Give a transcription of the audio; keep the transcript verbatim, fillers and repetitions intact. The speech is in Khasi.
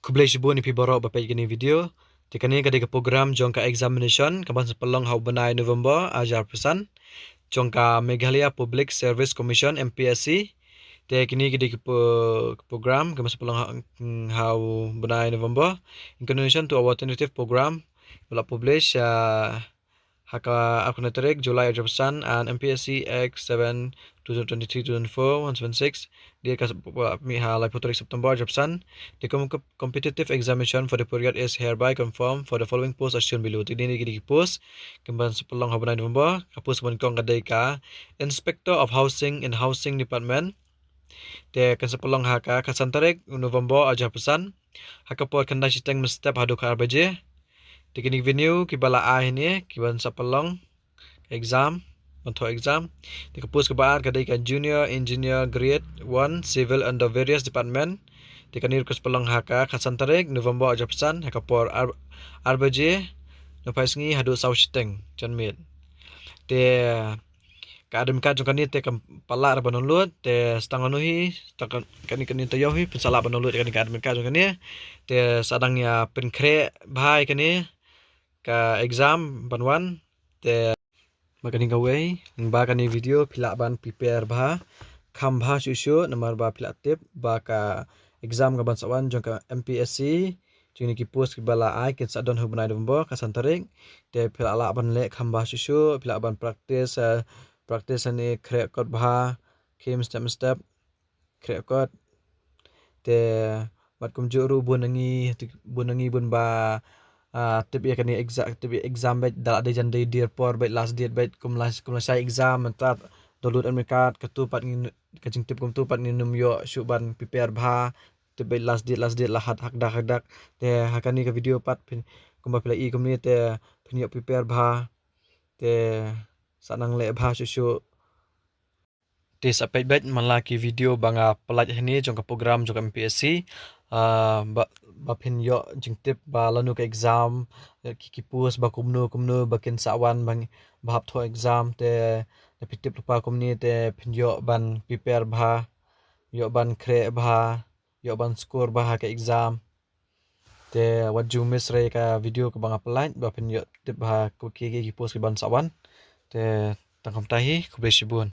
Khublei shibun ïa phi baroh ba peit kane ka video. Te kane ka dei ka program jong ka examination kaban sa pynlong ha u bnai November arhajar arphew san jong ka Meghalaya Public Service Commission, M P S C. Te kane ka dei ka program kaban sa pynlong ha u bnai November in continuation to our tentative program ba la publish ha ka arphew tarik July arhajar arphew san, and M P S C Act seven two thousand twenty-three two thousand four one seven six, date ka mih ha laiphew tarik September arhajar arphew san. The competitive examination for the period is hereby confirmed for the following post as shown below. Te kine ki dei ki post kaban sa pynlong ha u bnai November. Ka post kaba nyngkong ka dei ka Inspector of Housing in Housing Department. Te kan sa pynlong ha ka khatsan tarik November arhajar arphew san ha ka por khyndai shiteng mynstep haduh ka ar baje. Te kine ki venue kiba la ai hangne kiban sa pynlong exam, ban thoh exam. Te ka post kaba ar ka dei ka Junior Engineer Grade one Civil under various department. Te kane ruh kan sa pynlong ha ka khatsan tarik November arhajar arphew san ha ka por ar baje nohphai sngi haduh saw shiteng janmiet. Te ka admit card jong kane te kam pat lah ruh ban download, te sa tang noh hi, sa tang kane kane te ïoh hi phin sa lah ban download kane ka admit card jong kane. Te sa dang ïa pynkhreh bha ïa kane ka exam ban wan. Te ba kane kawei, ba kane video phi lah ban prepare bha, kham bha shuh shuh namar ba phi lah tip ba ka exam kaban sa wan jong ka M P S C jong kine ki post kiba la ai kin sa don ha u bnai November khatsan tarik. Te phi lah lah ban leh kham bha shuh shuh, phi lah ban practice, practice hangne, khreh kot bha, khie mynstep mynstep, khreh kot. Te bad kumjuh ruh bun na ngi, bun na ngi bun ba tip ïa kane exam, tip ïa exam beit da la dei jan dei dier por beit, last date beit, kum la, kum la shai exam mynta download admit card, katu pat ngin, ka jingtip kumtu pat ngin ym ïoh shuh ban prepare bha. Tip beit last date, last date la hat hakdak hakdak. Te ha kane ka video pat phin, kumba phi la i kumne te phin ïoh prepare bha. Te sa nang leh bha shuh shuh. Te sa peit beit man la ki video ba nga pyllait hangne jong ka program jong ka M P S C, ba phin ïoh jingtip ba lano ka exam, ki, ki post ba kumno kumno ba kin sa wan ba hap thoh exam. Te lada phi tip lypa kumne te phin ïoh ban prepare bha, ïoh ban khreh bha, ïoh ban score bha ha ka exam. Te wat ju miss re ka video kaba nga pyllait ba phin ïoh tip bha ki, ki, ki post kiban sa wan. Te tang kumta hi, khublei shibun.